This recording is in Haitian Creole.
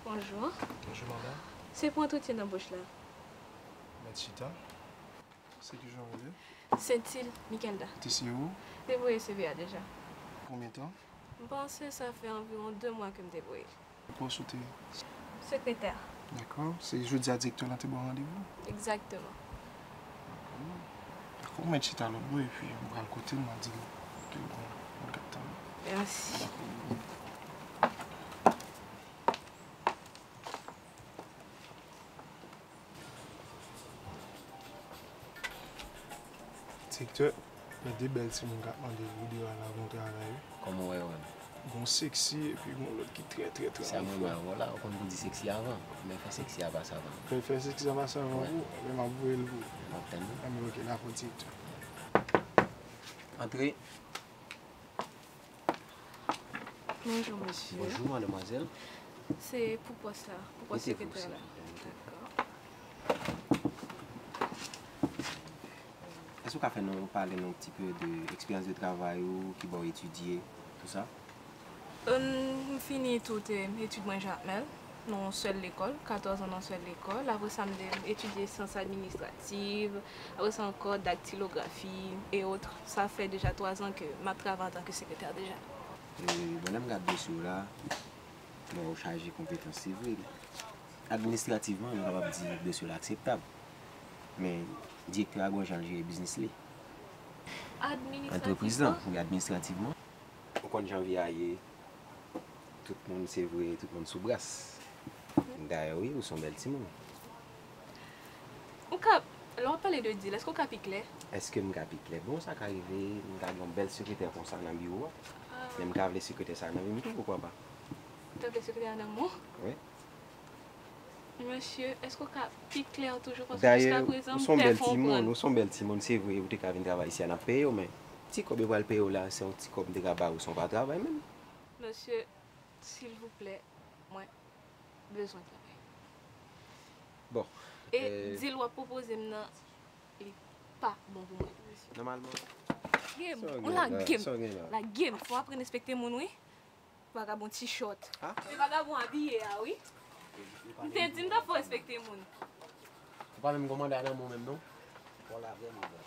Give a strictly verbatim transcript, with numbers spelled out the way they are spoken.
Bonjou. Bonjou, madanm. Se pou antretyen anbòch la. Mèt chita. Se kijan w rele? Sentil Mikelda. Te siyen ou? Te voye C V a deja. Konbyen tan? M panse sa fè anviwon de mwa ke m te voye. Ki pòs ou te ye? Sekretè. Dakò. Se jodi a direktè lan te ba w randevou? Egzakteman. Dakò. Dakò, ou mèt chita lòt bò epi m pral kote l, m a di l ke l gon moun k ap tann ou. Mèsi. Dakò. Direktè, gen de bèl timoun k ap mande videyo a la, bon travay wi. Kòman w wè yo menm? Gon seksi epi gon lòt ki trè, trè, trè anfòm. Sa mwen wè w la, ou konn pou di seksi avan. Men fè seksi a pase avan. Fè, fè seksi a pase avan pou ou, men m ap voye l pou ou. M ap tann ou. Anben, ok, dakò, direktè. Antre. Bonjou, mesye. Bonjou, madmwazèl. Se pou pòs la, pou pòs sekretè la. Dakò. Èske w ka fè nou pale nou ti pe de eksperyans de travay ou, ki bò w etidye, tou sa? Hum, m fini tout, eh, etid mwen Jakmèl, nan yon sèl lekòl, katòz an nan yon sèl lekòl. Apre sa, m te etidye syans administrativ, apre sa ankò daktilografi e otrè. Sa fè deja twa zan ke m ap travay antanke sekretè deja. E, bon, lè m gad dosye w la, bon, ou chaje konpetans, se vre. Administrativman, nou kapab di dosye w la akseptab. Men, direktè a gon jan l jere biznis li. Administrativman? Antrepriz lan, wi, administrativman. Ou konn jan vi a ye, tout moun, se vre, tout moun sou bras. Dayè, wi, ou se yon bèl timoun. Ou ka, lè w ap pale de dil, èske w ka pi klè? Èske m ka pi klè? Bon, sa ka rive, m ka gen yon bèl sekretè konsa nan biwo a. Ah. Men m ka vle sekretè sa nan vi m tou, poukwa pa? Ou ta vle sekretè a nan men w? Wi. Mesye, èske w ka pi klè toujou? Paske jiska prezan, m pè konprann. Dayè, ou se yon bèl timoun, ou se yon bèl timoun, se vre, ou te ka vin travay isi a, n ap peye w, men ti kòb yo pral peye w la, se yon ti kòb m te ka ba ou san w pa travay menm. Mesye, silvouplè, mwen bezwen travay. Bon. E, euh, dil w ap pwopoze m nan, li pa bon pou mwen. Nòmalman. Lage m, ou lage m. Lage m, fò w aprann respekte moun, wi. Vagabon ti chòt. Ah? Se vagabon abiye a, wi. M te di m ta fò respekte moun. Ou pa menm gon manda nan men w menm, non? Kò la vrèman bèl.